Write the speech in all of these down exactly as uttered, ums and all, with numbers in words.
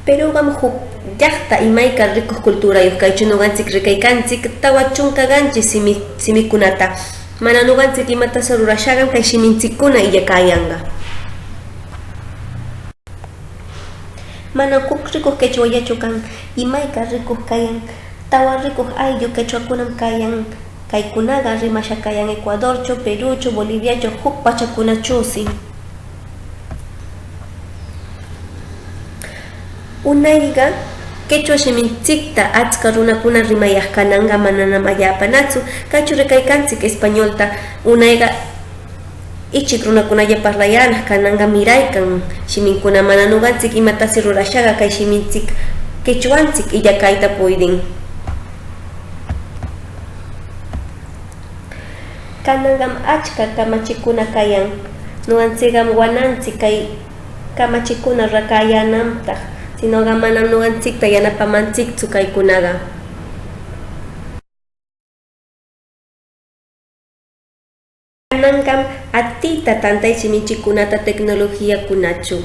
Peruqam juc llaqta imayka rikuq culturayoq. Kaycho noqantsic ricaycantsic tawa chunca qanchis simi-, simikunata. Mana noqantsic imatasa rurashaqam kay shimintsiccuna illacäyanqa. Manam juc rikuq quechuallachu can, imayca rikuq cayan. Tawa rikuq ayllu quechuacunam cayan. Caycunaqa rimasha cayan Ecuadorcho, Perucho, Boliviacho, juc pachacunachosi. Unayqa quechua shimintsicta atsca runacuna rimayaq cananqa mananam allapanachu. Caycho ricaycantsic españolta. Unayqa ichic runacunalla parlayänaq cananqa miraycan shimincuna. Mana noqantsic imatasi rurashaqa cay shimintsic quechuantsic illacayta puedin. Cananqam atsca camachicuna cayan. Noqantsicqam wanantsic cay camachicuna ruracäyänantaq, sinoqa manam noqantsicta yanapamantsictsu caycunaqa. Cananqam atita tantay shimintsiccunata tecnologiacunacho.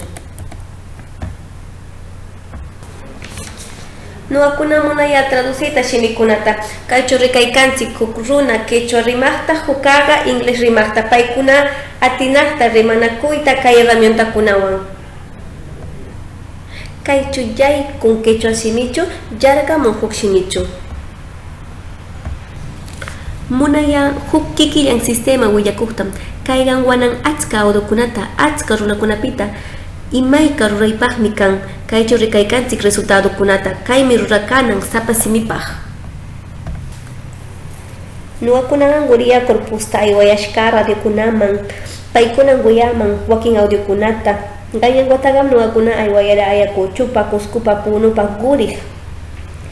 Noqacuna munayä traducita shimicunata. Caycho ricaycantsic juc runa quechua rimaqta, jucäqa inglés rimaqta. Paycuna atinaqta rimanacuyta cay herramientacunawan. Caycho yaicun quechua shimicho, yarqamun juc shimicho. Munayä juc quiquillan sistema willacoqtam. Cayqam wanan atsca audiocunata atsca runacunapita. Imayca ruraypaqmi can. Caycho ricaycantsic resultadocunata. Caymi ruracänan sapa simipaq. Noqacunaqam Guria corpusta aywayashqä radiocunaman. Paycunam wiyaman waquin audiocunata. Qanyan wataqam noqacuna aywayarä Ayacuchopa, Cuscopa, Punupa Guriq.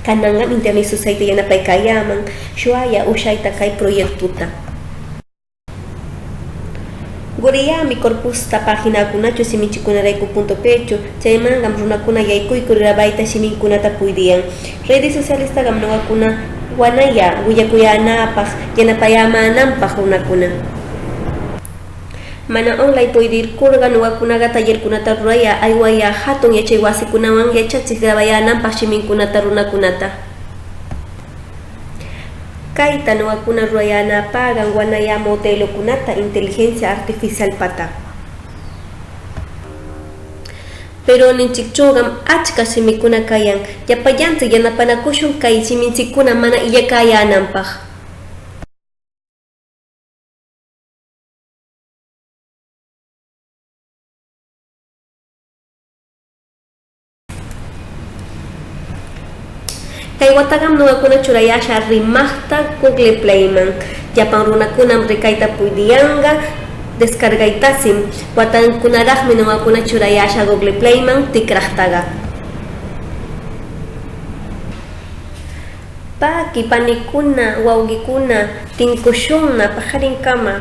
Cananqam Internet susayta yanapaycayäman shuwaya ushayta cay proyectota. Guriyämi corpusta paginacunacho shimintsiccunaraycu punto pecho. Chaymanqam runacuna yaycuycur grabayta shimincunata puediyan. Redes socialestaqam noqacuna wanayä willacuyänäpaq, yanapayämänanpaq runacuna. Mana online puedircurqa noqacunaqa tallercunata rurayä, aywayä jatun yachay wasicunawan yachatsic grabayänanpaq shimincunata runacunata. Cayta noqacuna rurayänäpäqam wanayä modelocunata inteligencia artificialpata. Perunintsicchoqam atsca shimicuna cayan. Llapallantsic yanapanacushun cay shimintsiccuna mana illacayänanpaq. Kay wataqam noqacuna churayäshä rimaqta Google Playman. Llapan runacunam ricayta puediyanqa, descargaytasim. Watancunaraqmi noqacuna churayäshä Google Playman ticraqtaqa. Paqui panicuna, wauquicuna, tincushunna paqarincama.